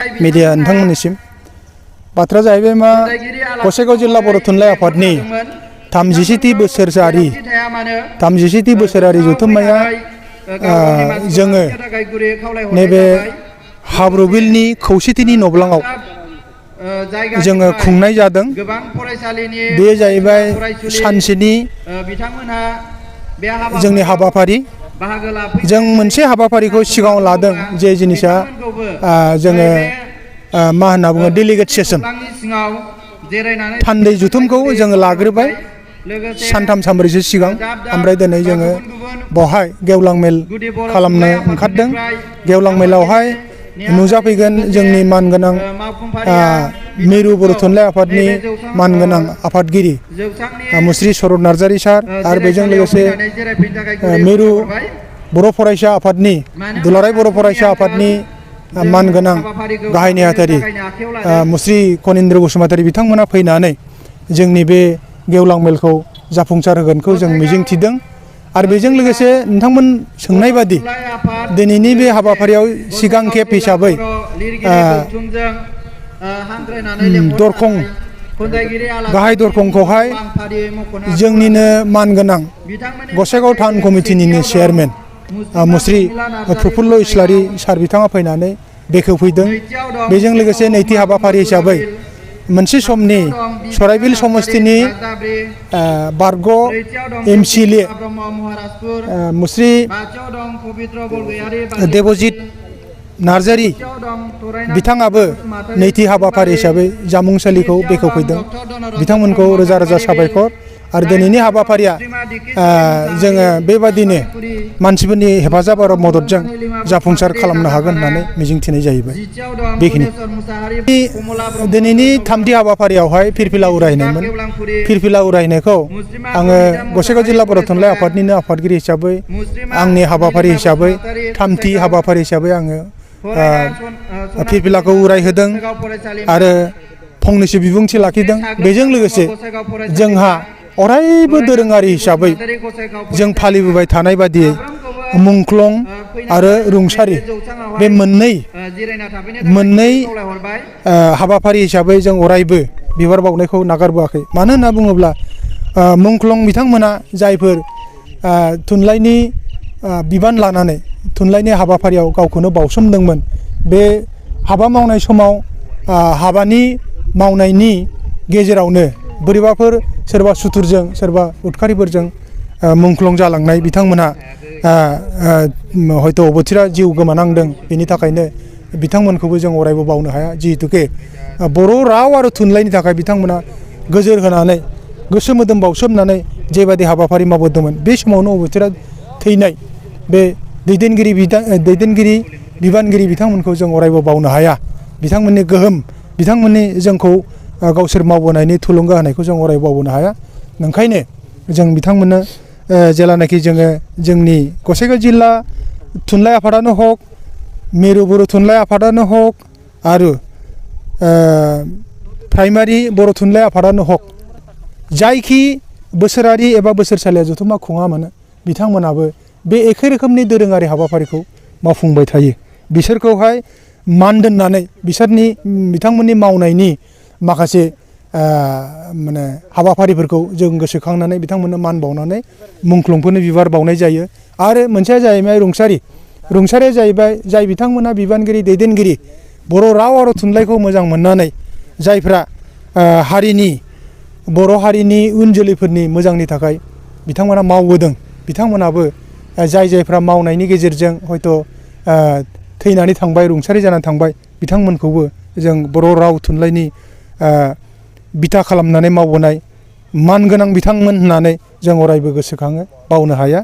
Media नोंथांमोननिसिम बाथ्रा जाहैबाय मा गसाइगाव जिल्ला बर' थुनलाइ आफादनि 37थि बोसोरारि जथुम्माया जोङो नैबे हाब्रुबिलनि खौसेथिनि नब्लाङाव जोङो खुंनाय जादों। बे जाहैबाय सानसेनि जोंनि हाबाफारि। जों मोनसे हाबाफारिखौ सिगाङाव लादों जे जिनिसा जोङो मा होनना बुङो डेलिगेट सेसन थान्दै जुथुमखौ जोङो लाग्रोबाय सानथाम सानब्रैसो सिगां। ओमफ्राय दिनै जोङो बेवहाय गेवलां मेल खालामनो ओंखारदों। गेवलां मेलावहाय नुजाफैगोन जोंनि मानगोनां मिरु बर' थुनलाइ आफादनि मानगोनां आफादगिरि मुस्रि सरत नार्जारि सार आरो बेजों लोगोसे मिरु बर' फरायसा आफादनि दुलाराय बर' फरायसा आफादनि मानगोनां गाहाय नेहाथारि मुस्रि कनिन्द्र बसुमतारी बिथांमोना फैनानै जोंनि बे गेवलां मेलखौ जाफुंसार होगोनखौ जों मिजिंथिदों। आरो बेजों लोगोसे नोंथांमोन सोंनाय बादि दिनैनि बे हाबाफारियाव सिगां खेब हिसाबै दरखं गाहाय दरखंखौहाय जोंनिनो मानगोनां गसाइगाव टाउन कमिटिनिनो चेयारमेन मुस्रि प्रफुल्ल इस्लारि सार बिथाङा फैनानै बेखेवफैदों। बेजों लोगोसे नैथि हाबाफारि हिसाबै मोनसे समनि सराइबिल समस्तिनि बारग' एमसिएलए मुस्रि देबजित नार्जारि बिथाङाबो नैथि हाबाफारि हिसाबै जामुंसालिखौ बेखेवफैदों। बिथांमोनखौ रोजा रोजा साबायखर। आरो दिनैनि हाबाफारिया जोङो बेबादिनो मानसिफोरनि हेफाजाब आरो मददजों जाफुंसार खालामनो हागोन होननानै मिजिंथिनाय जाहैबाय। बेखिनि दिनैनि थामथि हाबाफारियावहाय फिरफिला उरायनायमोन। फिरफिला उरायनायखौ आङो गसाइगाव जिल्ला बर' थुनलाइ आफादनिनो आफादगिरि हिसाबै आंनि हाबाफारि हिसाबै थामथि हाबाफारि हिसाबै आङो फिरफिलाखौ उरायहोदों आरो फंनैसो बिबुंथि लाखिदों। बेजों लोगोसे जोंहा अरायबो दोरोङारि हिसाबै जों फालिबोबाय थानाय बादियै मुंख्लं आरो रुंसारि बे मोननै हाबाफारि हिसाबै जों अरायबो बिबार बावनायखौ नागारबोआखै। मानो होनना बुङोब्ला मुंख्लं बिथांमोना जायफोर थुनलाइनि बिबान लानानै थुनलाइनि हाबाफारियाव गावखौनो बावसोमदोंमोन, बे हाबा मावनाय समाव हाबानि मावनायनि गेजेरावनो बोरैबाफोर सोरबा सुथुरजों सोरबा उदखारिफोरजों मुंख्लं जालांनाय बिथांमोनहा हयथ' अबथिरा जिउ गोमानांदों। बेनि थाखायनो बिथांमोनखौबो जों अरायबो बावनो हाया। जिहेतुके बर' राव आरो थुनलाइनि थाखाय बिथांमोना गोजोर होनानै गोसो मोदोम बावसोमनानै जेबादि हाबाफारि मावबोदोंमोन, बे समावनो अबथिरा थैनाय बे दैदेनगिरि बिबानगिरि बिथांमोनखौ जों अरायबो बावनो हाया। बिथांमोननि गोहोम, बिथांमोननि जोंखौ गावसोर मावबोनायनि थुलुंगा होनायखौ जों अराय बावबोनो हाया। ओंखायनो जों बिथांमोननो जेलानाखि जोङो जोंनि गसाइगाव जिल्ला थुनलाइ आफादानो हक, मिरु बर' थुनलाइ आफादानो हक आरो प्राइमारि बर' थुनलाइ आफादानो हक, जायखि बोसोरारि एबा बोसोरसालिया जथुम्मा खुङा मानो बिथांमोनाबो बे एखे रोखोमनि दोरोङारि हाबाफारिखौ मावफुंबाय थायो। बिसोरखौहाय मान दोननानै बिथांमोननि मावनायनि माखासे माने हाबाफारिफोरखौ जों गोसोखांनानै बिथांमोननो मान बावनानै मुंख्लंफोरनो बिबार बावनाय जायो। आरो मोनसेया जाहैबाय रुंसारिया जाहैबाय जाय बिथांमोना बिबानगिरि दैदेनगिरि बर' राव आरो थुनलाइखौ मोजां मोननानै जायफ्रा बर' हारिनि उन जोलैफोरनि मोजांनि थाखाय बिथांमोना मावबोदों, बिथांमोनाबो जायफ्रा मावनायनि गेजेरजों हयथ' थैनानै थांबाय, रुंसारि जानानै थांबाय, बिथांमोनखौबो जों बर' राव थुनलाइनि बिथा खालामनानै मावबोनाय मानगोनां बिथांमोन होननानै जों अरायबो गोसोखाङो, बावनो हाया।